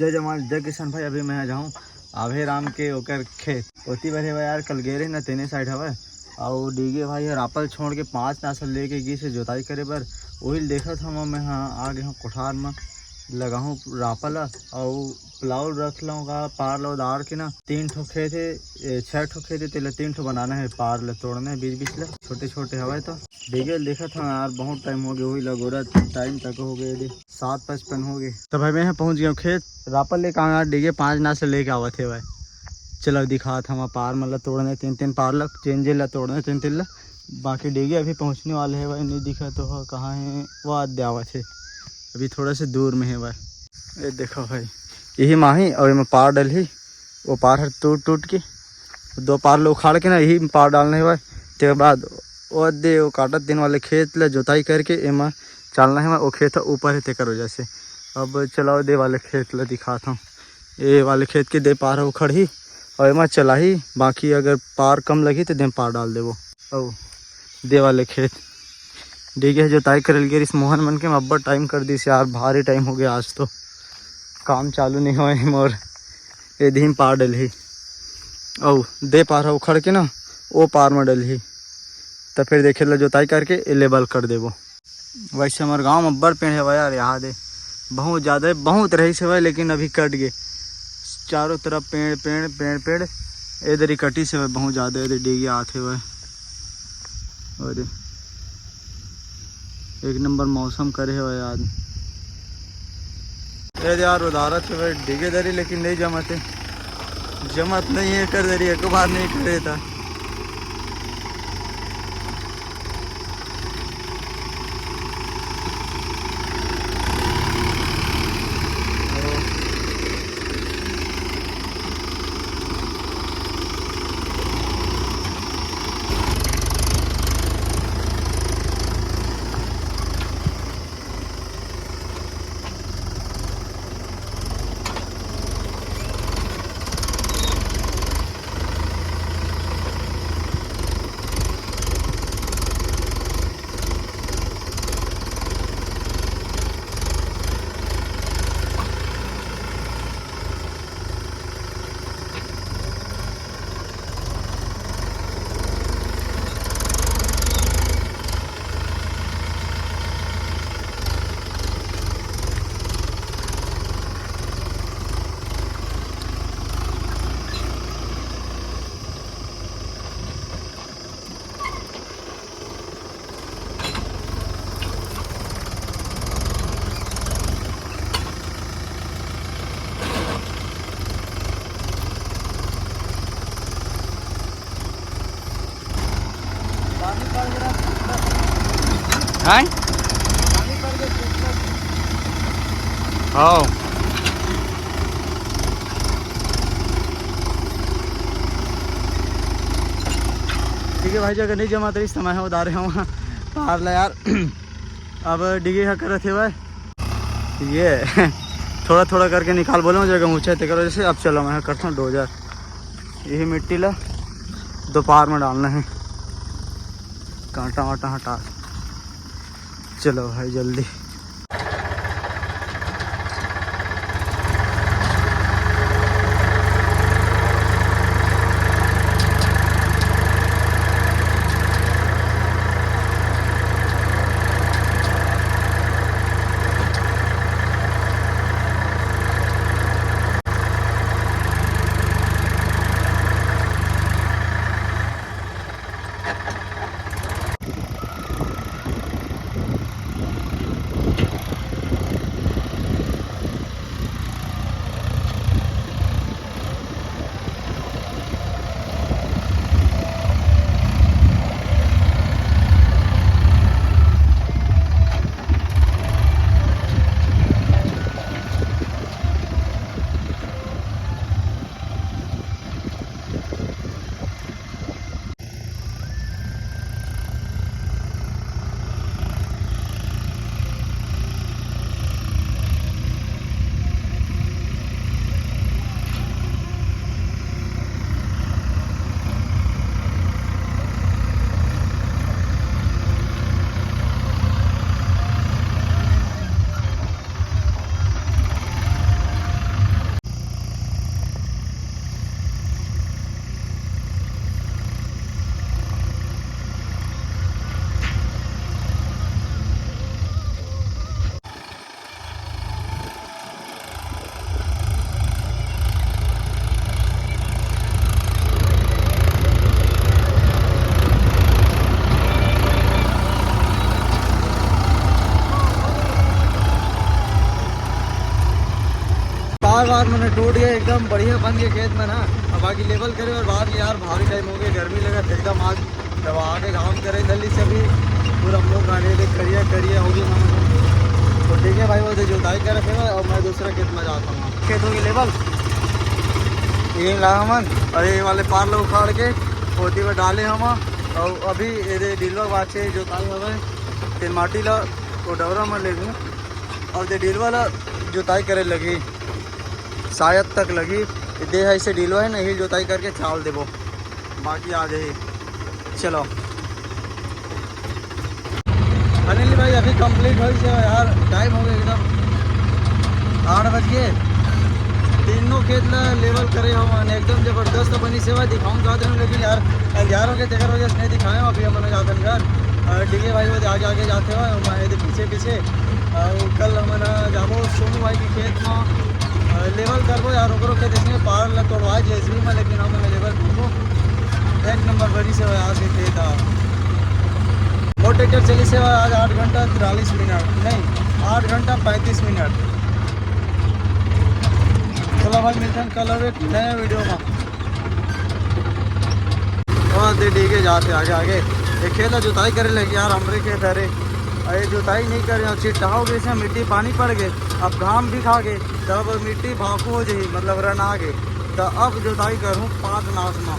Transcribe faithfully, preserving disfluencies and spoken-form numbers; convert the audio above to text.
जय जवान, जय किसान भाई। अभी मैं जाऊँ आभे राम के ओकर खेत। ओती बर हे यार, कल गे रहे ना, तेने साइड हवय। अउ डीगे भाई ह रापल छोड़ के पाँच नासर लेके गिस हे जोताई करे बर। उही ल देखत हवं मैं ह, आ गे हवं कोठार म, लगाहूँ रापल ल। अउ प्लाऊ रख लऊँ का, पार ल उदार के ना, तीन ठो खेत हे, ए, छह ठो खेत हे, तेला तीन ठो बनाना हे, पार ल तोड़ना हे बीच बीच ल, छोटे छोटे हवय। तो डीगे ल देखत हवं यार, बहुत टाइम हो गया, उही ल गोरा टाइम तक हो गया। सात पचपन हो गए। तो भाई, मैं यहाँ पहुँच गया हूँ खेत। रापल लेके आऊँ यार, डीगे पाँच नासर लेके आवत हे भाई। चलो, दिखात हवं पार, मतलब तोड़ने तीन तीन पार लग, चेंजे ला तोड़ने तीन तीन ला। बाकी डीगे अभी पहुँचने वाले हे भाई, नहीं दिखा तो हो कहाँ हे, वो आदे आवत हे। अभी थोड़ा से दूर में हे भाई। ये देखो भाई, यही माही और एमा पार डलही, वो पार हर टूट टूट के दो पार ल उखाड़ के ना, यही पार डालना हे भाई। तेकर बाद वो दे, वो काटत दिन वाले खेत ल जोताई करके एमा चालना हे, वो खेत ह ऊपर हे, तेकर वजह से। अब चलाओ, दे वाले खेत ल दिखात हूँ। ए वाले खेत के दे पार ह उखड़ही और एमा चलाही, बाकी अगर पार कम लगही तो दे पार डाल देबो। अउ दे वाले खेत डीगे जोताई करल गे रिस मोहन मन के, अब्बड़ टाइम कर दिस यार, भारी टाइम हो गया आज तो। काम चालू नहीं होए मोर। ए दे पार डलही, अउ दे पार ह उखड़ के ना, ओ पार म डलही, त फिर देखे ला जोताई करके ए लेबल कर देबो। वैसे हमर गांव में अब्बड़ पेड़ हे यार, यहाँ दे बहुत ज्यादा हे, बहुत रहीस हे, लेकिन अभी कट गए। चारों तरफ पेड़, पेड़, पेड़, पेड़। इधर ही कटी से बहुत ज्यादा, इधर डीगे आत हे। अरे, एक नंबर मौसम करे हे आज। ए यार, उधारत हे भाई, डीगे दरी, लेकिन नहीं जमत हे। जमत नहीं हे, कर दरी, एक बार नहीं करे था। हाँ। ठीक है भाई जी, अगर नहीं जमा तो इस समय उधारे हम पार ला यार। अब डीगे ह करत हे भाई, ये थोड़ा थोड़ा करके निकाल बोले, जगह ऊंचा है, तेकर वजह से। अब चलो, मैं करता हूँ डोजर, यही मिट्टी ला दोपहर में डालना है, कांटा वाटा हटा। चलो भाई, जल्दी। टूट गए, एकदम बढ़िया बन गए खेत में ना। अब बाकी लेवल करे और बाद में यार भारी टाइम हो गया, गर्मी लगा एकदम। आज दबा के घाम करे जल्दी से भी, पूरा मुंह गाने दे करिया करिया हो गया। तो ठीक है भाई, वो तो जुताई करे थे और मैं दूसरा खेत में जाता हूँ। खेत हो गया लेवल, ये लामन और ये वाले पार लो उखाड़ के ओती में डाले हम। और अभी ये डीलवा बाचे जुताई हवे, तेल माटी ला वो डबरा में ले लूँ और दे डीलवा ला जुताई करे लगी, शायद तक लगी। दे है इसे डीलवा है ना, यही जुताई करके चाल देबो, बाकी आ जाही। चलो फाइनली भाई, अभी कंप्लीट हो से यार, टाइम हो गया एकदम आठ बज गए। तीनों खेत ला लेवल करे हम एकदम जबरदस्त बनी सेवा दिखाऊँ चाहते हैं, लेकिन यार ग्यारह के चक्कर वजह से नहीं दिखाए हूँ। अभी हमन जाते हैं घर, ठीक है भाई, वो आगे आगे जाते हुए हम आए थे पीछे पीछे। और कल हमन जाबो सोनू भाई के खेत में लेवल करबो यार, ओकरो खेत इसमें पार ला तोड़वाए जेसीबी में, लेकिन हम लेवल ढूंढो। एक नंबर बनी सेवा आज के खेत आ। वो ट्रैक्टर चली सेवा आज आठ घंटा तिरालीस मिनट, नहीं, आठ घंटा पैंतीस मिनट। चलो भाई, मिलते हैं कल और एक नया वीडियो में। और दे डीगे जाते आगे आगे। ये खेत ला जुताई करे लगे यार, हमरे खेत हरे। अरे जुताई नहीं करे, और चिट्टा हो गए, इसमें मिट्टी पानी पड़ गए, अब घाम भी खा गए, तब मिट्टी भाकू हो जाही, मतलब रन आ गए। तो अब जुताई करूँ पाँच नास में।